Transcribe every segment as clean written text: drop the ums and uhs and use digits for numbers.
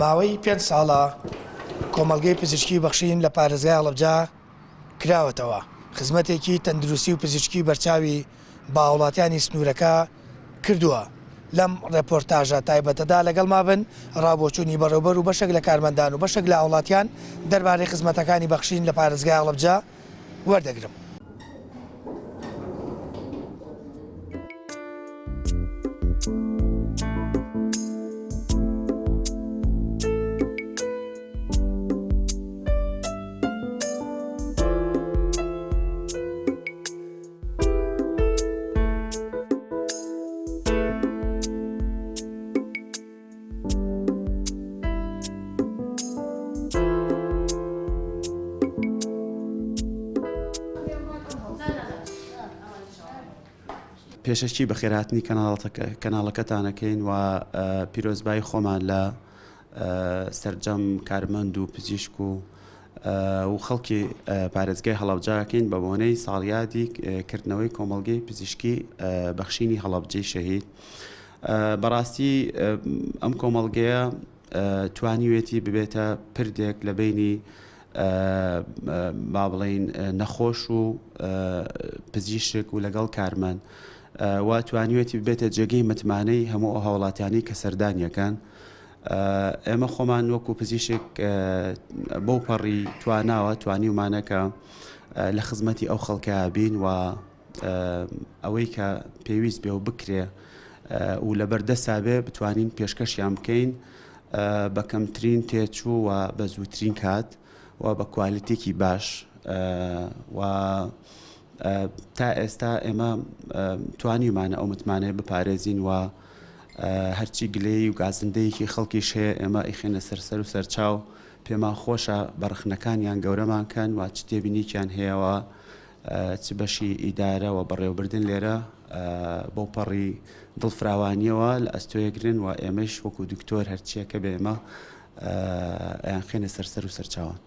ماوەی پێنج ساڵە کۆمەڵگەی پزیشکی بەخشین لە پارێزگای هەڵەبجە کراوەتەوە، خزمەتێکی تەندروستی و پزیشکی بەرچاوی بە هاوڵاتیانی سنوورەکە کردووە. لەم ڕێپۆرتاژە تایبەتەدا لەگەڵما بن، ڕاوبۆچوونی بەڕێوبەر و بەشێک لە کارمەندان و بەشێک لە هاوڵاتیان دەربارەی خزمەتەکانی بەخشین لە پارێزگای هەڵەبجە وەردەگرم. پێشەکی بەخێرهاتنی کەناڵەکەتان ئەکەین و پیرۆزبایی خۆمان لە سەرجەم کارمەند و پزیشک و و خەڵکی پارێزگای هەڵەبجە ئەکەین بە بۆنەی ساڵیادی کردنەوەی کۆمەڵگەی پزیشکی بەخشینی هەڵەبجەی شەهید. بەڕاستی ئەم کۆمەڵگەیە توانیوێتی ببێتە پردێک لە بینی با بڵین نەخۆش و پزیشک و لەگەڵ کارمەند و توانیوێتی ببێتە جێگەی متمانەی هەموو ئەو هاوڵاتیانی کە سەردانیەکەن. ئێمە خۆمان وەکو پزیشک بەو پەڕی تواناوە توانیومانە کە لە خزمەتی ئەو خەڵکە بین و ئەوەی کە پێویست بێ و بکرێ و لەبەر دەسا بێ بتوانین پێشکەشیان بکەین بە کەمترین تێچوو و بە زووترین کات و بە کوالیتێکی باش و تا ئێستا ئێمە توانیومانە ئەو متمانەیە بپارێزین و هەرچی گلەیی و گازندەیەکی خەڵکیش هەیە ئێمە ئیخێنە سەر سەر و سەرچاو پێمان خۆشە بە ڕەخنەکانیان گەورەمان کەن و چ تێبینیکیان هەیە و چ بەشی ئیدارە و بەڕێوەبردن لێرە بەو پەڕی دڵفراوانیەوە لە ئەستۆیەگرن و ئێمەش وەکو دکتۆر هەرچیەکە بێ ئێمە ئەیانخەینە سەر سەر و سەرچاوان.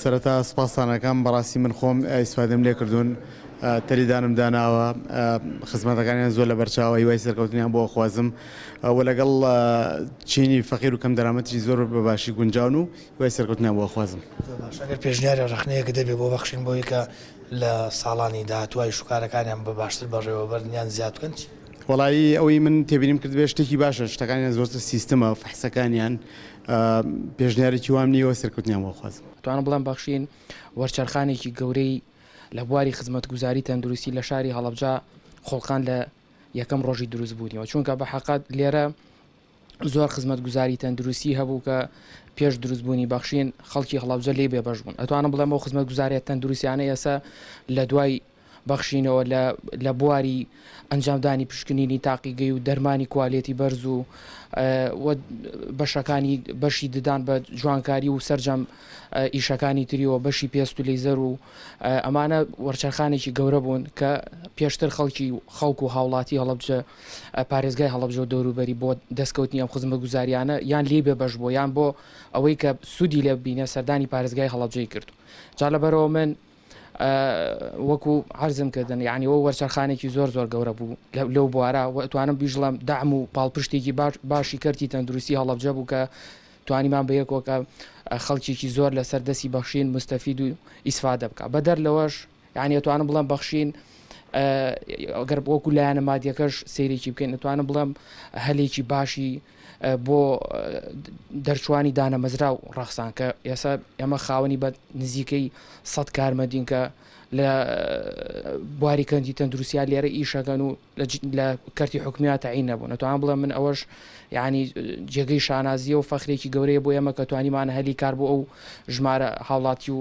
سەرەتا سوپاستان ئەکەم بەڕاستی من خۆم ئیسفادەم لێ کردوون تەلیدانم داناوە خزمەتەکانیان زۆر لە بەرچاوە هیوای سەرکەوتنیان بۆ ئەخوازم و لەگەڵ چینی فەقیر و کەم دەرامەتیش زۆر بە باشی گونجاون و هیوای سەرکەوتنیان بۆ ئەخوازم. زۆر باشە ئەگەر پێشنیاری ڕەخنەیەکت هەبێ بۆ بەخشین بۆی کە لە ساڵانی داهاتووە ئیش و کارەکانیان بە باشتر بەڕێوەبەرن یان زیاد بکەن چی؟ وەڵایی ئەوەی من تێبینیم کردبێ شتێکی باشە شتەکانیان زۆرتر سیستمە فەحسەکانیان پێشنیارێکی وام نییە و سەرکەوتنیان بۆ ئەخوازم. ئەتوانم بڵێم بەخشین وەرچەرخانێکی گەورەی لە بواری خزمەتگوزاری تەندروستی لە شاری هەڵەبجە خوڵقاند لە یەکەم ڕۆژی دروستبوونیەوە چونکە بە حەقەت لێرە زۆر خزمەتگوزاری تەندروستی هەبوو کە پێش دروستبوونی بەخشین خەڵکی هەڵەبجە لێی بێبەش بوون ئەتوانم بڵێم ئەو خزمەتگوزاریە تەندروستیانە ئێستا لە دوای بەخشینەوە لە لە بواری ئەنجامدانی پشکنینی تاقیگەی و دەرمانی کوالێتی بەرز و بەشەکانی بەشی ددان بە جوانکاری و سەرجەم ئیشەکانی تریەوە بەشی پێست و لەیزەر و ئەمانە وەرچەرخانێکی گەورە بوون کە پێشتر خەڵکی خەڵک و هاوڵاتی هەڵەبجە پارێزگای هەڵەبجە و دەوروبەری بۆ دەستکەوتنی ئەم خزمەتگوزاریانە یان لێی بێبەش بووە یان بۆ ئەوەی کە سوودی لێ ببینێ سەردانی پارێزگای هەڵەبجەی کردو جا لەبەرەوە من وەکو عەرزم کردن یعنی وە وەرچەرخانێکی زۆر زۆر گەورە بوو لەو بوارە و ئەتوانم بیشڵم دەعم و پاڵپشتێکی باش باشی کەرتی تەندروستی هەڵەبجە بوو کە توانیمان بە یەکەوە کە خەڵکێکی زۆر لەسەر دەستی بەخشین مستەفید و ئیسفادە بکە بەدەر لەوەش یعنی ئەتوانم بڵێم بەخشین گەر وەکو لایەنە مادیەکەش سەیرێکی بکەین ئەتوانم بڵێم هەلێکی باشی. بۆ دەرچوانی دانەمەزراو ڕەخسان کە ئێستا ئێمە خاوەنی بە نزیکەی سەد کارمەندین کە لە بواری کەنتی تەندروستیا لێرە ئیشەکەن و لە کەرتی حکومیا تەعین نەبوون ئەتوانم بڵێم من ئەوەش یعنی جێگەی شانازیە و فەخرێکی گەورەیە بۆ ئێمە کە توانیمان هەلی کار بۆ ئەو ژمارە هاوڵاتی و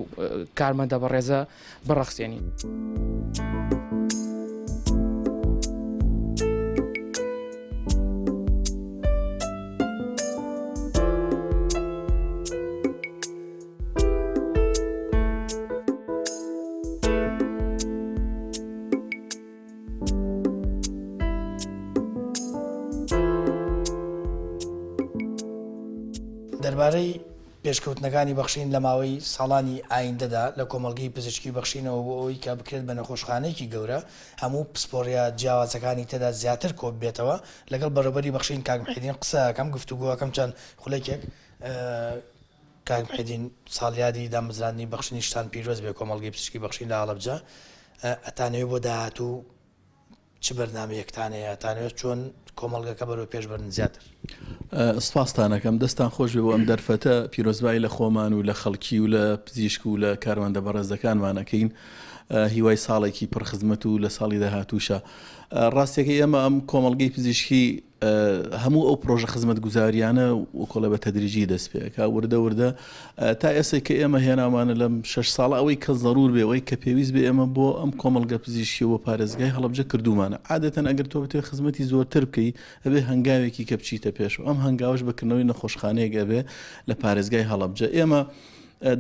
کارمەندە بەڕێزە بڕەخسێنین. دەربارەی پێشکەوتنەکانی بەخشین لە ماوەی ساڵانی ئایندەدا لە کۆمەڵگەی پزیشکی بەخشینەوە بۆ ئەوەی کە بکرێت بە نەخۆشخانەیەکی گەورە هەموو پسپۆڕیە جیاوازەکانی تێدا زیاتر کۆببێتەوە لەگەڵ بەڕێوبەری بەخشین کاک محێدین قسە ئەکەم گفتوگۆ ئەکەم چەند خولەکێک کاک محێدین ساڵیادی دامەزراندنی بەخشینیشتان پیرۆز بێ کۆمەڵگەی پزیشکی بەخشین لە هەڵەبجە ئەتانەوێ بۆ داهاتوو چ بەرنامەیەکتان هەیە؟ ئەتانەوێت چۆن کۆمەڵگەکە بەرەو پێش بەرن زیاتر؟ سپاستان ئەکەم دەستتان خۆش بێ بۆ ئەم دەرفەتە، پیرۆزبایی لە خۆمان و لە خەڵکی و لە پزیشک و لە کارمەندە بەڕێزەکانمان ئەکەین، هیوای ساڵێکی پڕ خزمەت و لە ساڵی داهاتووشا. ڕاستیەکەی ئێمە ئەم کۆمەڵگەی پزیشکی هەموو ئەو پرۆژە خزمەتگوزاریانە وەکۆڵێ بە تەدریجی دەست پێ ئەکا وردە وردە تا ئێستا کە ئێمە هێنامانە لەم شەش ساڵە ئەوەی کە زەرور بێ ئەوەی کە پێویست بێ ئێمە بۆ ئەم کۆمەڵگە پزیشکی و پارێزگای هەڵەبجە کردومانە عادەتەن ئەگەر تۆ بتێ خزمەتی زۆرتر بکەی ئەبێ هەنگاوێکی کە بچیتە پێش و ئەم هەنگاوش بەکردنەوەی نەخۆشخانەیەک ئەبێ لە پارێزگای هەڵەبجە ئێمە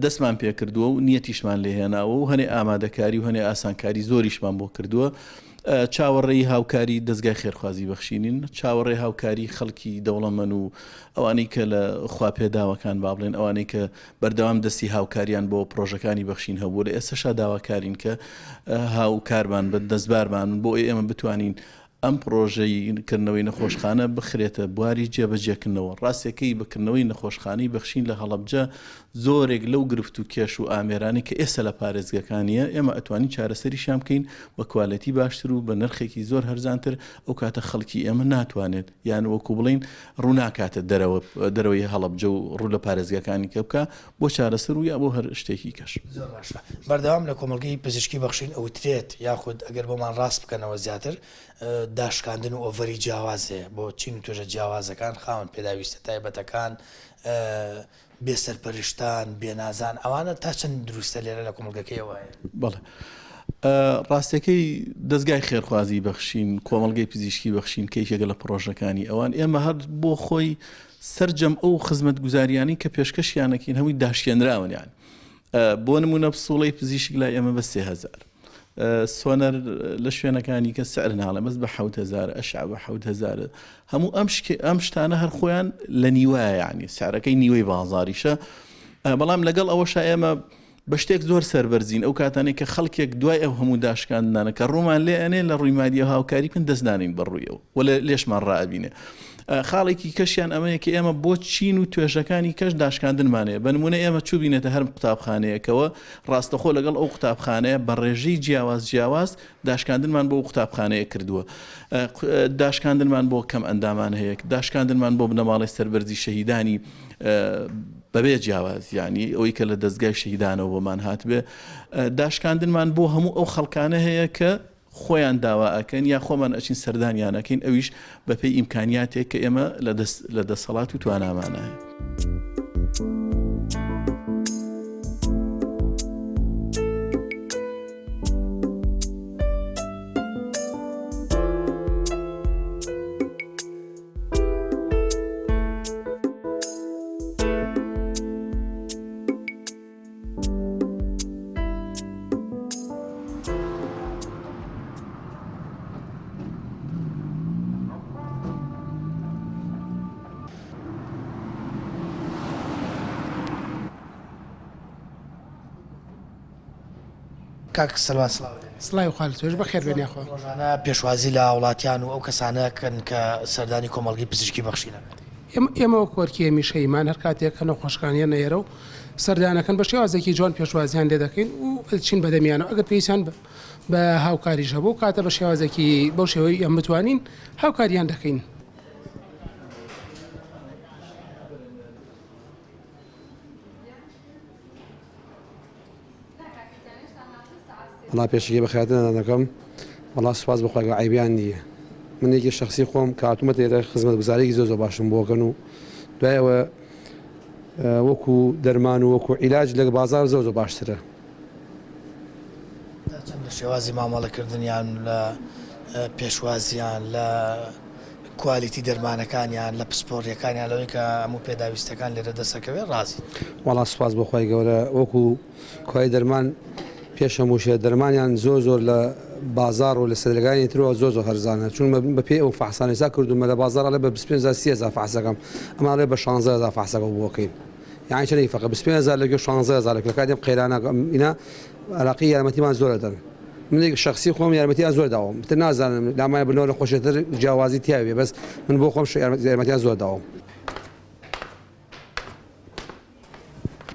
دەستمان پێکردووە و نیەتیشمان لێهێناوە و هەنێ ئامادەکاری و هەنێ ئاسانکاری زۆریشمان بۆ کردووە. چاوەڕێی هاوکاری دەزگای خێرخوازی بەخشینین، چاوەڕێی هاوکاری خەڵکی دەوڵەمەن و ئەوانەی کە لە خوا پێداوەکان با بڵێن ئەوانەی کە بەردەوام دەستی هاوکاریان بۆ پرۆژەکانی بەخشین هەبوو لە ئێستەشا داواکارین کە هاوکارمان بن دەستبارمان بن بۆ ئەوەی ئێمە بتوانین ئەم پڕۆژەی کردنەوەی نەخۆشخانە بخرێتە بواری جێبەجێکردنەوە. ڕاستەکەی بە کردنەوەی نەخۆشخانەی بەخشین لە هەڵەبجە زۆرێک لەو گرفت و کێش و ئامێرانەی کە ئێستا لە پارێزگەکان نییە ئێمە ئەتوانین چارەسەریشیان بکەین بە کوالێتی باشتر و بە نرخێکی زۆر هەرزانتر ئەو کاتە خەڵکی ئێمە ناتوانێت یان وەکو بڵێین ڕوو ناکاتە دەرەوە دەرەوەی هەڵەبجە و ڕوو لە پارێزگاکانی کە بکا بۆ چارەسەر و یا بۆ هەر شتێکی کەش. زۆر باشە. بەردەوام لە کۆمەڵگەی پزیشکی بەخشین ئەوترێت یاخود ئەگەر بۆمان ڕاست بکەنەوە زیاتر داشکاندن و ئۆفەری جیاواز هەیە بۆ چین و توێژە جیاوازەکان خاوەن پێداویستە تایبەتەکان بێ سەرپەرشتان بێنازان ئەوانە تا چەند دروستە لێرە لە کۆمەڵگەکەی ئەوە هەیە؟ بەڵێ ڕاستەکەی دەزگای خێرخوازی بەخشین کۆمەڵگەی پزیشکی بەخشین کە یەکێکە لە پڕۆژەکانی ئەوان ئێمە هەر بۆ خۆی سەرجەم ئەو خزمەتگوزاریانەی کە پێشکەشیان ئەکەین هەمووی داشکێنراون یان بۆ نمونە پسوڵەی پزیشک لای ئێمە بە 3000 سۆنەر لە شوێنەکانی کە سعر ناڵێ بەس بە 7000 ئەشع بە 7000 هەموو ئەم شکێ ئەم شتانە هەر خۆیان لە نیوایە یعنی سعرەکەی نیوەی بازاریشە بەڵام لەگەڵ ئەوەشا ئێمە بە شتێک زۆر سەربەرزین ئەو کاتانەی کە خەڵکێک دوای ئەو هەموو داشکاندنانە کە ڕوومان لێ ئەنێ لە ڕووی مادیەوە هاوکاری بکەن دەست نانین بە ڕوویەوە و لێشمان ڕائەبینێ. خاڵێکی کەشیان ئەمەیە کە ئێمە بۆ چین و توێژەکانی کەش داشکاندنمان هەیە بە نمونە ئێمە چووبینێتە هەر قوتابخانەیەکەوە ڕاستەخۆ لەگەڵ ئەو قوتابخانەیە بە ڕێژەی جیاواز جیاواز داشکاندنمان بۆ ئەو قوتابخانەیە کردووە داشکاندنمان بۆ کەم ئەندامان هەیە داشکاندنمان بۆ بنەماڵەی سەربەرزی شەهیدانی بەبێ جیاواز یانی ئەوەی کە لە دەزگای شەهیدانەوە بۆمان هاتبێ داشکاندنمان بۆ هەموو ئەو خەڵکانە هەیە کە خۆیان داوا ئەکەن یا خۆمان ئەچین سەردانیان ئەکەین ئەویش بەپێی ئیمکانیاتێک کە ئێمە لە دەسەڵات و توانامانە هەیە. کاک سەلوان سڵاو لێ. سڵاوی خوا لە تۆش بەخێر بێن یاخوا. ڕۆژانە پێشوازی لە هاوڵاتیان و ئەو کەسانە کەن کە سەردانی کۆمەڵگەی پزیشکی بەخشین ئەکەن. ئێمە وەک وەرکی هەمیشەییمان هەر کاتێک کە نەخۆشەکان یەنە ئێرە و سەردانەکەن بە شێوازێکی جوان پێشوازیان لێ دەکەین و ئەچین بە دەمیانەوە ئەگەر پێویستیان بە هاوکاریش هەبوو ئەو کاتە بە شێوازێکی بەو شێوەی ئێمە بتوانین هاوکاریان دەکەین. وەڵا پێشەکی بەخێرهاتنتان دەکەم وەڵا سوپاس بۆ خوای گەورە عەیبیان نییە من یەکی شەخسی خۆم کە هاتوومەتە ئێرە خزمەتگوزاریەکی زۆر زۆر باشم بۆ کەن و دوای ئەوە وەکو دەرمان و وەکو عیلاج لە بازار زۆر زۆر باشترە. تا چەند لە شێوازی مامەڵەکردنیان لە پێشوازیان لە کوالیتی دەرمانەکانیان لە پسپۆڕیەکانیان لەوەی کە هەموو پێداویستەکان لێرە دەسەکەوێت ڕازین؟ وەڵا سوپاس بۆ خوای گەورە وەکو کوای دەرمان پێش هەموو شتێ دەرمانیان زۆر زۆر لە بازاڕ و لە سەدرەکانی ترەوە زۆر زۆر هەرزانە چون بە پێی ئەو فەحسانە ئێستا کردوومە لە بازاڕ ئەڵێ بە 25 هەزار 30 هەزار فەحسەکەم ئەمان ئەڵێ بە 16 هەزار فەحسەکە بۆ بکەین یانی چەندێکی فەرقە 25 هەزار لە کوێ 16 هەزار لە کوێ کاتێ ئەم قەیرانە ئینا عراقی یارمەتیمان زۆر ئەدەن من شخصی خۆم یارمەتیان زۆر داوم تر نازانم لامای بنەوە لە خۆشێتر جیاوازی تیاوێ بەس من بۆ خۆم یارمەتیان زۆر داوم.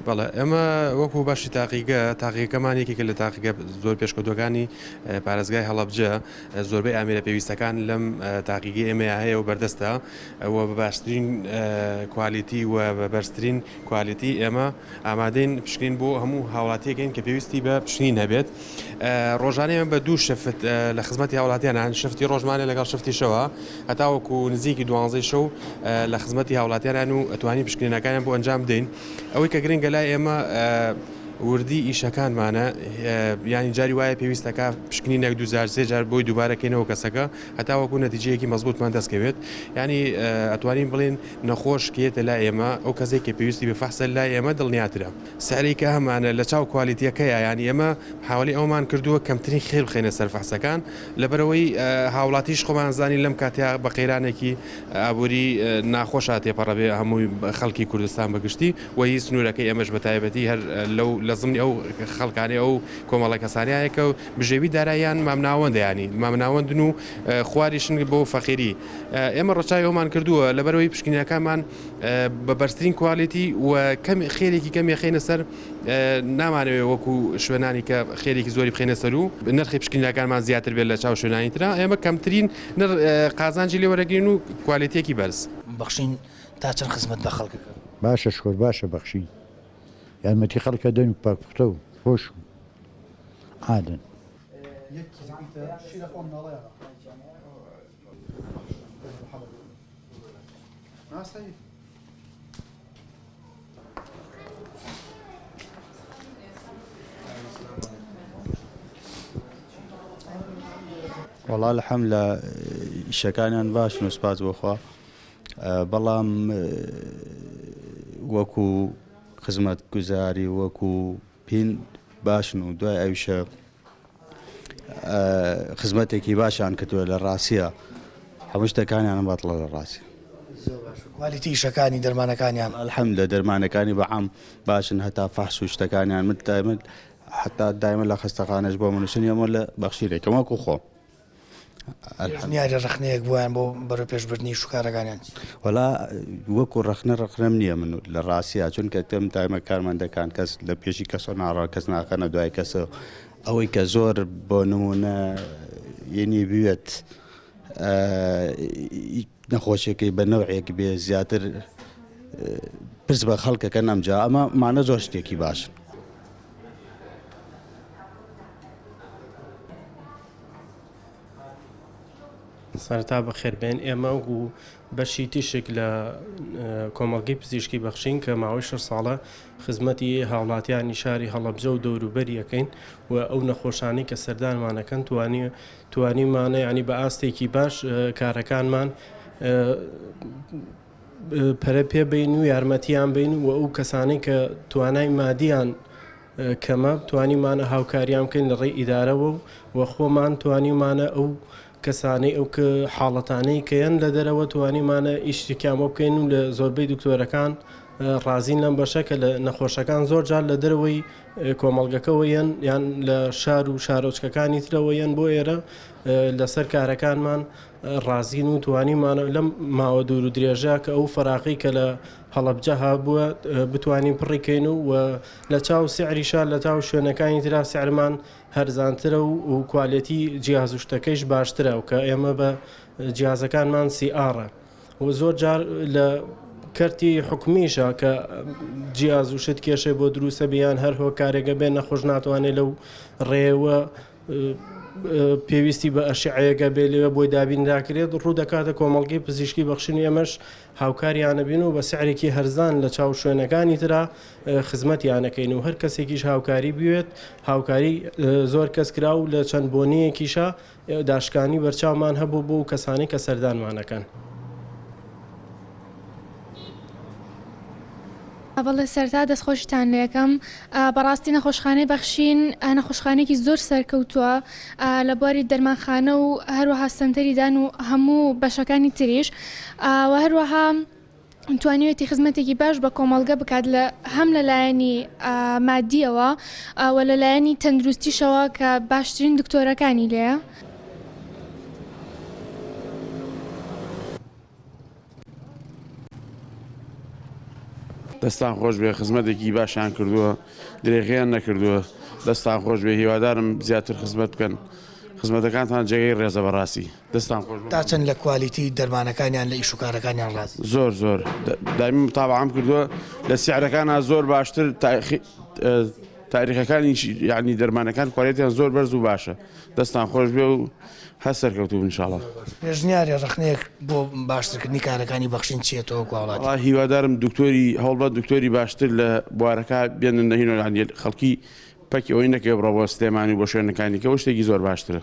بەڵێ ئێمە وەکو بەشی تاقیگە تاقیگەکەمان یەکێکە لە تاقیگە زۆر پێشکەوتوەکانی پارێزگای هەڵەبجە زۆربەی ئامێرە پێویستەکان لەم تاقیگەی ئێمەیە هەیە و بەردەستە و بە باشترین کوالیتی و بە بەرزترین کوالیتی ئێمە ئامادەین پشکنین بۆ هەموو هاوڵاتیەکەین کە پێویستی بە پشکنین هەبێت ڕۆژانە ئێمە بە دوو shift لە خزمەتی هاوڵاتیانان shift ی ڕۆژمانە لەگەڵ shift ی شەوە هەتاوەکو نزیکی دوانزەی شەو لە خزمەتی هاوڵاتیانان و ئەتوانین پشکنینەکانیان بۆ ئەنجام بدەین ئەوەی کە گرنگە لای ئێمە وردی ئیشەکانمانە ینی جاری وایە پێویستەکە پشکنینێک دوجار سێ جار بۆی دووبارەکەینەوە کەسەکە هەتاوەکو نەتیجەیەکی مەزبوتمان دەستکەوێت ینی ئەتوانین بڵێن نەخۆش کێتە لای ئێمە ئەو کەسێک کە پێویستی بە فەحسە لای ئێمە دڵنیاترە سعرەی کە هەمانە لە چاو کوالیتیەکەیا یانی ئێمە محاوەلەی ئەوەمان کردووە کەمترین خێر بخەینە سەر فەحسەکان لەبەرئەوەی هاوڵاتیش خۆمان زانین لەم کاتەیا بە قەیرانێکی ئابووری ناخۆشا تێپەڕەبێ هەمووی خەڵکی کوردستان بە گشتی و هی سنوورەکەی ئێمەش بە تایبەتی هەر لەو لە زمنی ئەو خەڵکانەی ئەو کۆمەڵە کەسانەیە کە بژێوی داراییان مامناوەندە یانی مامناوەندن و خواریشن بۆ فەقیری ئێمە ڕەچاوی ئەومان کردووە لەبەرئەوەی پشکنینەکانمان بە بەرزترین کوالیتی و کەم خێرێکی کەم یەخەینە سەر نامانەوێ وەکو شوێنانی کە خێرێکی زۆری بخەینە سەر و نرخی پشکنینەکانمان زیاتر بێت لە چاو شوێنانی ترا ئێمە کەمترین نر قازانجی لێ وەرەگرین و کوالێتیەکی بەرز. بەخشین تا چەند خزمەت بە خەڵک ئەکەن؟ باشە شکور باشە بەخشین یارمەتی خەڵک ئەدەن و پاک پوختە و خۆش و عالن. وەڵا الحمد لە ئیشەکانیان باشن و سپاس بۆ خوا بەڵام وەکو خزمەت گوزاری وەکو پین باشن و دوای ئەویشە خزمەتێکی باشیان کردووە لە ڕاستیا هەموو شتەکانیان بەتڵە لە ڕاستی. زۆر باشە کوالیتی ئیشەکانی دەرمانەکانیان؟ الحمدللە دەرمانەکانی بە عام باشن هەتا فەحس و شتەکانیان من دایمە حتا دایمە لە خەستەخانەش بۆ منوسن یەمە لە بەخشیرێکم وەکو خۆم. پێشنیاری ڕەخنەیەک بۆیان بۆ بەرەوپێشبردنی شوکارەکانیان چییە؟ وەڵا وەکو ڕەخنە ڕەخنەم نییە من لە ڕاستیا چونکە تێم دایمە کارمەندەکان کەس لە پێشی کەسەوە ناڕا کەس ناخەنە دوای کەسەوە ئەوەی کە زۆر بۆ نمونە یەنی بوێت نەخۆشیەکەی بە نەوعێک بێ زیاتر پرس بە خەڵکەکە نەمجا ئەمە مانە زۆر شتێکی باشن. سەرەتا بەخێربێن، ئێمە وەکو بەشی تیشک لە کۆمەڵگەی پزیشکی بەخشین کە ماوەی شەش ساڵە خزمەتی هاوڵاتیانی شاری هەڵەبجە و دەوروبەری ئەکەین و ئەو نەخۆشانەی کە سەردانمان ئەکەن توانی توانیمانە یانی بە ئاستێکی باش کارەکانمان پەرە پێ بین و یارمەتیان بین و ئەو کەسانەی کە توانای مادیان کەمە توانیومانە هاوکاریان بکەین لە ڕێی ئیدارەوە و خۆمان توانیومانە ئەو کەسانەی ئەو حاڵەتانەی کە یەن لە دەرەوە توانیومانە ئیشتیان بۆ بکەین و لە زۆربەی دکتۆرەکان ڕازین لەم بەشە کە لە نەخۆشەکان زۆر جار لە دەرەوەی کۆمەڵگەکەوە یەن یان لە شار و شارۆچکەکانی ترەوە یەن بۆ ئێرە لەسەر کارەکانمان ڕازین و توانیمانە لەم ماوە دوور و درێژە کە ئەو فەراقی کە لە هەڵەبجە هەبووە بتوانین پڕی کەین و لە چاو سعریشا لە چاو شوێنەکانی ترا سعرمان هەرزانترە و کوالێتی جیاز و شتەکەیش باشترە و کە ئێمە بە جیازەکانمان سی ئاڕە و زۆر جار لە کەرتی حکومیشە کە جیاز و شت کێشەی بۆ دروستە بێ یان هەر هۆکارێکە بێ نەخۆش ناتوانێت لەو ڕێوە پێویستی بە ئەشعەیەکە بێ لەوێ بۆی دابین ناکرێت ڕوو دەکاتە کۆمەڵگەی پزیشکی بەخشین و ئێمەش هاوکاریانە بین و بە سعرێکی هەرزان لە چاو شوێنەکانی ترا خزمەتیانەکەین و هەر کەسێکیش هاوکاری بوێت هاوکاری زۆر کەس کرا و لە چەند بۆنەیەکیشا داشکانی بەرچاومان هەبوو بۆ کەسانی کە سەردانمانەکەن. بەڵێ سەرتا دەستخۆشیتان لێکەم بەڕاستی نەخۆشخانەی بەخشین نەخۆشخانەیەکی زۆر سەرکەوتووە لە بواری دەرمانخانە و هەروەها سەنتەری دان و هەموو بەشەکانی تریش و هەروەها توانیوێتی خزمەتێکی باش بە کۆمەڵگە بکات لە هەم لە لایەنی مادیەوە و لە لایەنی تەندروستیشەوە کە باشترین دکتۆرەکانی لێیە. دەستان خۆش بێ خزمەتێکی باشیان کردووە درێغیان نەکردووە دەستان خۆش بێ هیوادارم زیاتر خزمەت بکەن خزمەتەکانتان جێگەی ڕێزە بەڕاستی دەستان خۆش تا چەند لە کوالیتی دەرمانەکانیان لە ئیش و کارەکانیان ڕازی؟ زۆر زۆر دایمی متابعەم کردووە لە سعرەکانا زۆر باشتر تاریخەکانی یعنی دەرمانەکان کوالێتیان زۆر بەرز و باشە دەستان خۆش بێ و هەر سەرکەوتوو بن ان شاءاللە. پێشنیارێ ڕەخنەیەک بۆ باشترکردنی کارەکانی بەخشین چییە تۆ وەکو هاوڵاتی؟ وەڵا هیوادارم دکتۆری هەوڵبەن دکتۆری باشتر لە بوارەکە بێنن نە هینۆ یانی خەڵکی پەکی ئەوەی نەکەوێ بڕۆ بۆ سلێمانی و بۆ شوێنەکانی کە شتێکی زۆر باشترە.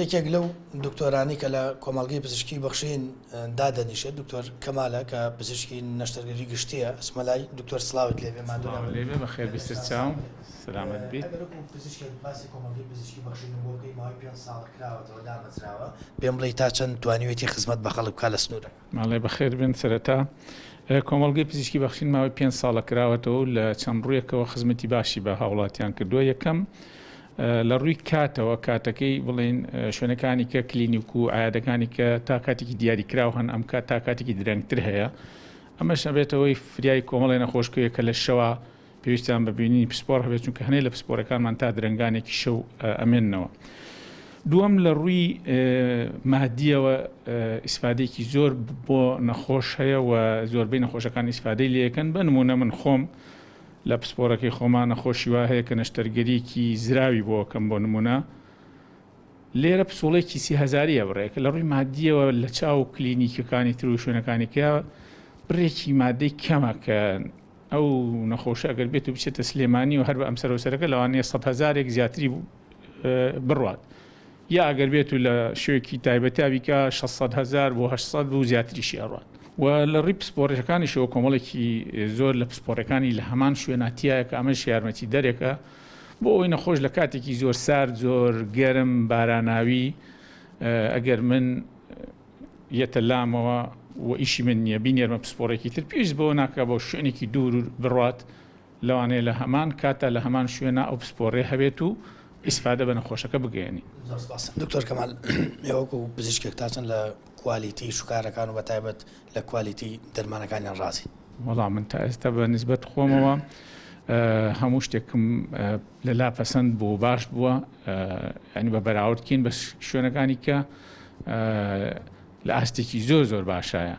یەکێک لەو دکتۆرانی کە لە کۆمەڵگەی پزیشکی بەخشین دادەنیشێت دکتۆر کەمالە کە پزیشکی نەشتەرگەری گشتیە ئەچمە لای دکتۆر سڵاوت لێبێ ماندوو نەبن. لێبێ بەخێر بی سەرچاوم سەلامەت بیت. ئەگەر وەکو پزیشکێک باسی کۆمەڵگەی پزیشکی بەخشینم بۆ بکەی ماوەی پێنج ساڵە کراوەتەوە دامەزراوە پێم بڵێی تا چەند توانیوێتی خزمەت بە خەڵک بکا لە سنوورەکە؟ مەڵێ بەخێر بێن سەرەتا کۆمەڵگەی پزیشکی بەخشین ماوەی پێنج ساڵە کراوەتەوە و لە چەند ڕوویەکەوە خزمەتی باشی بە هاوڵاتیان کردووە یەکەم لە ڕووی کاتەوە کاتەکەی بڵێین شوێنەکانی کە کلینیک و عیادەکانی کە تا کاتێکی دیاریکراو هەن ئەم کات تا کاتێکی درەنگتر هەیە ئەمەش ئەبێتەوەی فریای کۆمەڵی نەخۆشکەیە کە لە شەوە پێویستیان بە بینینی پسپۆڕ هەبێت چونکە هەنێ لە پسپۆرەکانمان تا درەنگانێکی شەو ئەمێننەوە. دووەم لە ڕووی مادیەوە ئیسفادێکی زۆر بۆ نەخۆش هەیە و زۆربەی نەخۆشەکان ئیسفادەی لەکەن بە نمونە من خۆم لە پسپۆرەکەی خۆما نەخۆشی وا هەیە کە نەشتەرگەریەکی زراوی بۆ ئەکەم بۆ نمونە لێرە پسوڵەیەکی سی هەزاریە بڕێک لە ڕووی مادیەوە لە چاو کلینیکەکانی تر و شوێنەکانی کە بڕێکی مادەی کەمە کە ئەو نەخۆشە ئەگەر بێت و بچێتە سلێمانی و هەر بە ئەم سەرەوسەرەکە لەوانەیە سەد هەزارێک زیاتری بڕوات یا ئەگەر بێت و لە شوێکی تایبەتا بیکا 600 هەزار بۆ 800 بوو زیاتریشی ئەڕات و لە ڕووی پسپۆڕیەکانیشەوە کۆمەڵێکی زۆر لە پسپۆڕەکانی لە هەمان شوێنا تایە کە ئەمەش یارمەتی دەرێکە بۆ ئەوەی نەخۆش لە کاتێکی زۆر سارد زۆر گەرم باراناوی ئەگەر من یەتە لامەوە و ئیشی من نییە بینێرمە پسپۆڕێکی تر پێویست بەوە ناکا بۆ شوێنێکی دوور بڕوات لەوانەیە لە هەمان کاتا لە هەمان شوێنا ئەو پسپۆڕیە هەبێت و ئیسفادە بە نەخۆشەکە بگەیەنی. زۆر سپاس دکتۆر کەمال ئێوە وەکو پزیشکێک تا چەند لە کوالیتی شوکارەکان و بەتایبەت لە کوالیتی دەرمانەکانیان ڕازین؟ وەڵا من تا ئێستا بە نیسبەت خۆمەوە هەموو شتێکم لەلا پەسەند بوو باش بووە یانی بە بەراورد کەین بە شوێنەکانی کە لە ئاستێکی زۆر زۆر باشایە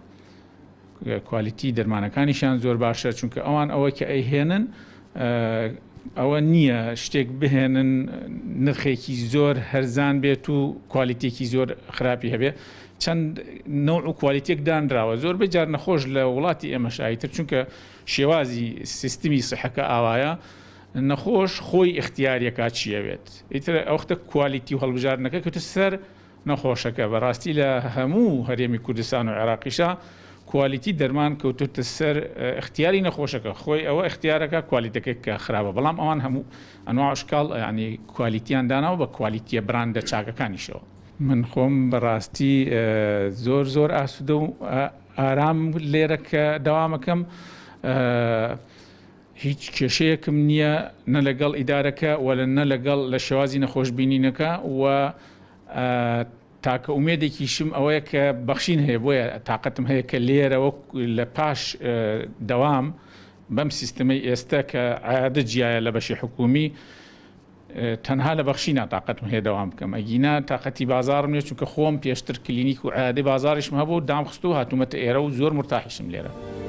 کوالیتی دەرمانەکانیشیان زۆر باشە چونکە ئەوان ئەوە کە ئەیهێنن ئەوە نییە شتێک بهێنن نرخێکی زۆر هەرزان بێت و کوالیتێکی زۆر خراپی هەبێ چەند نەوع و کوالیتێک دانراوە زۆر بە جار نەخۆش لە وڵاتی ئێمەش ئایتر چونکە شێوازی سیستمی سحەکە ئاوایە نەخۆش خۆی ئیختیاریەکا چیەوێت ئیتر ئەوختە کوالیتی و هەڵبژاردنەکە کەوتە سەر نەخۆشەکە بەڕاستی لە هەموو هەرێمی کوردستان و عێراقیشا کوالیتی دەرمان کەوتۆتە سەر ئیختیاری نەخۆشەکە خۆی ئەوە ئیختیارەکە کوالیتەکەی کە خراپە بەڵام ئەوان هەموو ئەنواع ئەشکاڵ یانی کوالیتیان داناوە بە کوالیتیە براندە چاکەکانیشەوە. من خۆم بەڕاستی زۆر زۆر ئاسوودە و ئارام لێرە کە دەوامەکەم هیچ کێشەیەکم نییە نە لەگەڵ ئیدارەکە و نە لەگەڵ لە شێوازی نەخۆش بینینەکە و تاکە ئومێدێکیشم ئەوەیە کە بەخشین هەیە بۆیە تاقەتم هەیە کە لێرە وەک لە پاش دەوام. بەم سیستمەی ئێستە کە عیادە جیایە لە بەشی حکومی تەنها لە بەخشینا تاقەتم هەیە دەوام بکەم ئەگینا تاقەتی بازاڕم نیە چونکە خۆم پێشتر کلینیک و عیادەی بازاڕیشم هەبوو دامخستوو هاتوومەتە ئێرە و زۆر مورتاحیشم لێرە.